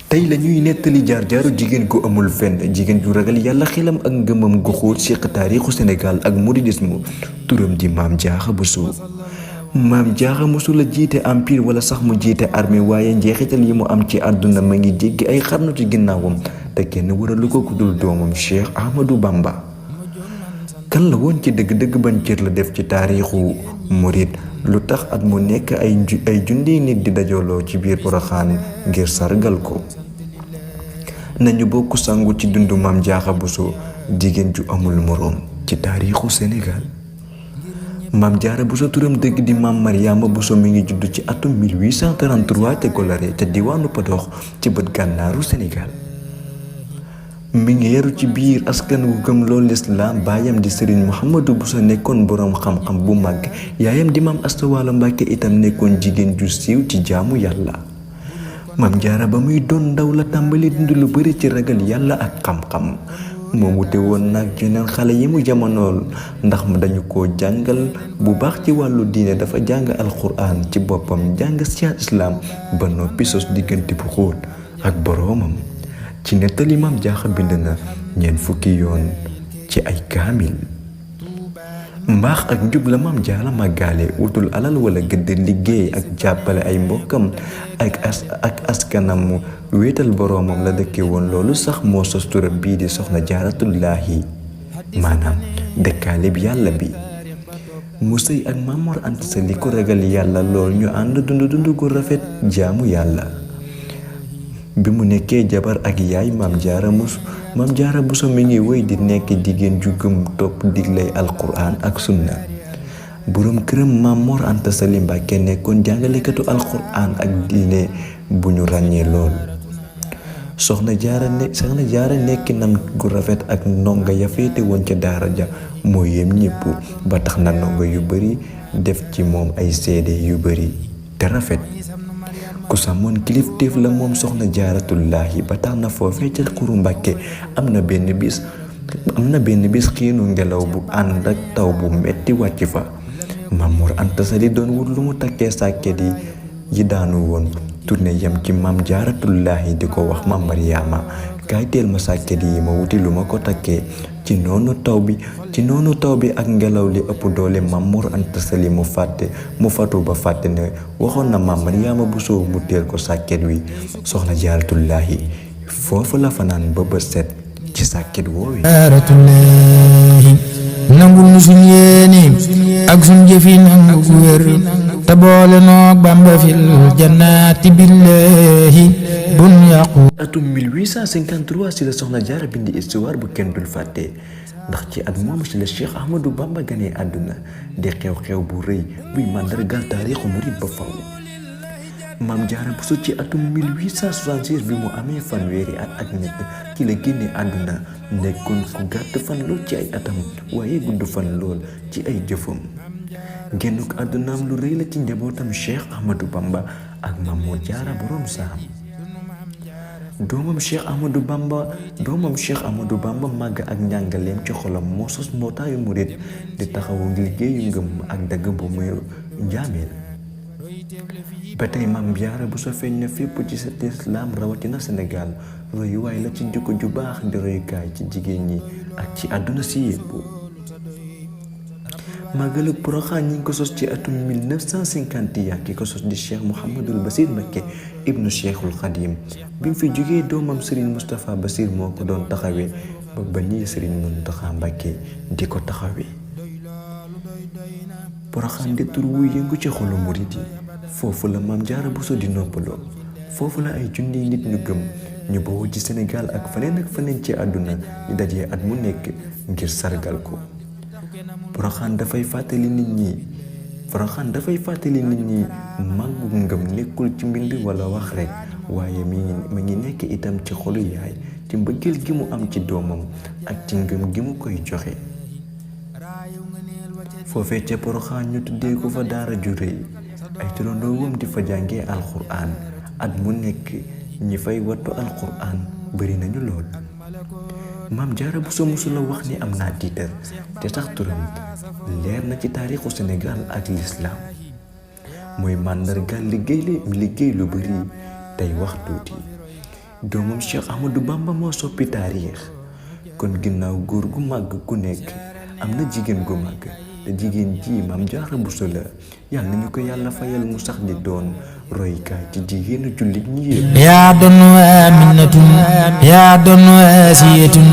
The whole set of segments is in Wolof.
tey la ñuy nettali jaar-jaaru jigéen gu amul fenn, jigéen ju ragal yàlla, xelam ak ngëmam gu xóot seq taarixu Sénégal ak mouridisme. turam di Maam Diarra Bousso. Maam Diarra mosula jiite empire wala sax mu jiite armée, waaye njeexital yi mu am ci àdduna ma ngi jéggi ay xarnu ci ginnaawam, te kenn waralu ko ku dul doomam Cheikh Ahmadou Bamba. kan la woon ci dëgg-dëgg, ban cër la def ci taarixu murid, lu tax at mu nekk ay junniy nit di dajaloo ci biir Porokhane ngir sargal ko. nañu bokk sangu ci dundu Maam Diarra Bousso, jigéen ju amul moroom ci taarixu Sénégal. Maam Diarra Bousso turam dëgg di Maam Mariama Bousso mi ngi judd ci atum 1833 te Golare te diwaanu Podor ci bët gànnaaru Sénégal. mi ngi yaru ci biir askan wu gëm loolu lislaam. baayam di Serigne Mouhamadou Bousso nekkoon boroom xam-xam bu mag, yaayam di Maam Asta Walo Mbàkke itam nekkoon jigéen ju siiw ci jaamu yàlla. Maam Diarra ba muy doon ndaw la tàmbali dund lu bari ci ragal yàlla ak xam-xam. moo wute woon nag yeneen xale yi mu jamonool, ndax dañu ko jàngal bu baax ci wàllu diine. dafa jàng alxuraan ci boppam, jàng siyaat islaam ba noppi sos diggante bu xóot ak boroomam. ci nettali Maam Diarra bind na 40 yoon ci ay kaamil. mbaax ak njub la Maam Diarra màggaale, wutul alal wala gëdd, liggéey ak jàppale ay mbokkam ak askanam. wéetal boroomam la dëkke woon, loolu sax moo sos turam bii di Soxna Jaaratullaahi, maanaam dëkkaale bi yàlla bi. mu sëy ak Maam Mor Anta Sali ko ragal yàlla lool, ñu ànd dund gu rafet jaamu yàlla. bi mu nekkee jabar ak yaay Maam Diarra Bousso mi ngi wéy di nekk jigéen ju gëm topp diglay alquran ak sunna. boroom këram Maam Mor Anta Sali Mbàkke nekkoon jàngalekatu alquran ak diine bu ñu ràññee lool. Soxna Jaara nekkinam gu rafet ak ndongo ya féete woon ca daara ja moo yem ñépp, ba tax na ndongo yu bari def ci moom ay seede yu bari te rafet. ku sàmmoon kilifteef la moom Soxna Jaaratullaahi, ba tax na foofee ca Xuru Mbàkke am na benn bis xiinu ngelaw bu ànd ak taw bu metti wàcc fa. Maam Mor Anta Sali doon wut lu mu takkee sàkket yi daanu woon, turne yam ci Maam Jaaratullaahi di ko wax Maam Mariama, kaay teel ma sàkket yi ma wuti lu ma ko takkee. ci noonu taw bi ak ngelaw li ëpp doole Maam Mor Anta Sali mu fatu ba fàtte ne waxoon na Maam Mariama Bousso mu teel ko sàkket wi. Soxna Jaaratullaahi foofu la fanaan ba bët set ci sàkket woowi. nangul nu suñ yéene ak suñ jëfi nangu gu wér, te boole noog Bamba fil jannaati billahi bun yàqu. atum 1853 ci la Soxna Jaara bindi histoire bu kenn dul fàtte, ndax ci at moomu ci la Cheikh Ahmadou Bamba ganee àdduna di xew-xew bu rëy buy màndargal taarixu murid ba faw. Maam Diarra Bousso ci atum 1866 bi mu amee fanweeri at ak ñett ci la génne àdduna, nekkoon ku gàtt fan lool ci ay atam waaye gudd fan lool ci ay jëfam. génnuk àddunaam lu rëy la ci njabootam Cheikh Ahmadou Bamba ak Maam Mor Diarra borom saam. doomam Cheikh Ahmadou Bamba màgg ak njàngaleem ci xolam moo sos mbootaayu murid di taxawu liggéeyu ngëm ak dagg bu muy njaameel. ba tey Maam Diarra Bousso feeñ na fépp ci sa lislaam, rawatina Sénégal. royuwaay la ci jikko ju baax, di royukaay ci jigéen ñi ak ci àdduna si yépp. màggalu Porokhane ñi ngi ko sos ci atum 1951, ki ko sos di Cheikh Mouhamadul Basir Mbacké ibnu Cheikhul Khadim. bi mu fi jógee doomam Serigne Moustapha Basir moo ko doon taxawee ba nii Serigne Mountakha Mbacké di ko taxawee. Porokhane di tur wu yëngu ci xolu murid yi. foofu la Maam Diarra Bousso di noppaloo, foofu la ay junniy nit ñu gëm ñu bawoo ci Sénégal ak feneen ci àdduna di dajee at mu nekk ngir sargal ko. Porokhane dafay fàttali nit ñi màggu ngëm nekkul ci mbind wala wax rekk, waaye mi ngi nekk itam ci xolu yaay, ci mbëggeel gi mu am ci doomam ak ci ngëm gi mu koy joxe. foofee ca Porokhane ñu tuddee ko fa daara ju rëy, ay turandoowam di fa jàngee alxuraan. at mu nekk ñi fay wattu alxuraan bari nañu lool. Maam Diarra Bousso musula wax ni am naa tiitar, te sax turam leer na ci taarixu Sénégal ak lislaam. mooy màndargal liggéey lu bari tey wax tuuti. doomam Cheikh Ahmadou Bamba moo soppi taarix kon ginnaaw góor gu màgg ku nekk am na jigéen gu màgg te jigéen ji Maam Jaara Buso la yàlla nañu ko yàlla fayal mu sax di doon roykaay ci jigéenu jullit ñi yépp. yaa doon Aminatun yaa doon Asiyatun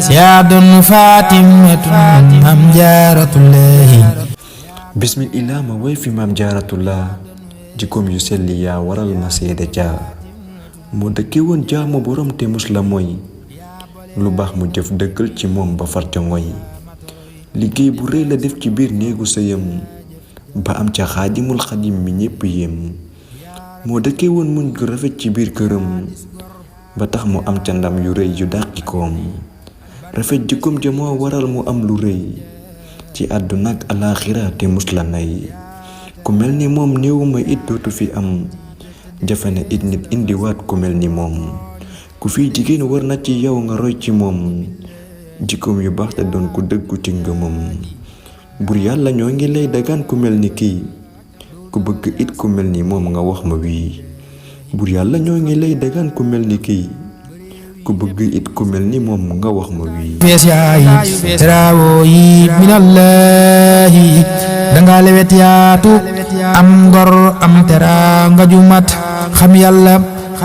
yaa doon Fatimatun Maam Jaaratullaahi. bismillah ma woy fi Maam Jaaratullah jikkoom yu selli yaa waral ma seede jaa moo dëkke woon jaamu borom te mus la mooy lu baax mu jëf dëggal ci moom ba far ca ngoy liggéey bu rëy la def ci biir néegu sëyam ba am ca xaadimul xadim mi ñépp yéem moo dëkke woon muñ gu rafet ci biir këram ba tax mu am ca ndam yu rëy yu dàqi koom rafet jikkoom ja moo waral mu am lu rëy ci àdduna ak alaaxira te mus la nay ku mel ni moom néewuma it dootu fi am jafe na it nit indiwaat ku mel ni moom ku fi jigéen war na ci yow nga roy ci moom jikkoom yu baax te doon ku dëggu ci ngëmam bur yàlla ñoo ngi lay dagaan ku mel ni kii ku bëgg it ku mel ni moom nga wax ma wii bur yàlla ñoo ngi lay dagaan ku mel ni kii ku bëgg it ku mel ni moom nga wax ma wii fees yaayi teraawo yi minallahi danga lewet yaatu am ngor am teraanga ju mat xam yàlla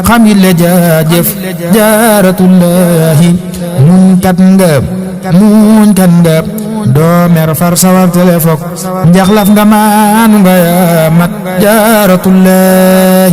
xam yi la jaajëf Jaaratullaahi muñ kat nga doo mer far sawar tele fok njaxlaf nga maanu nga yaa mat Jaaratullaahi.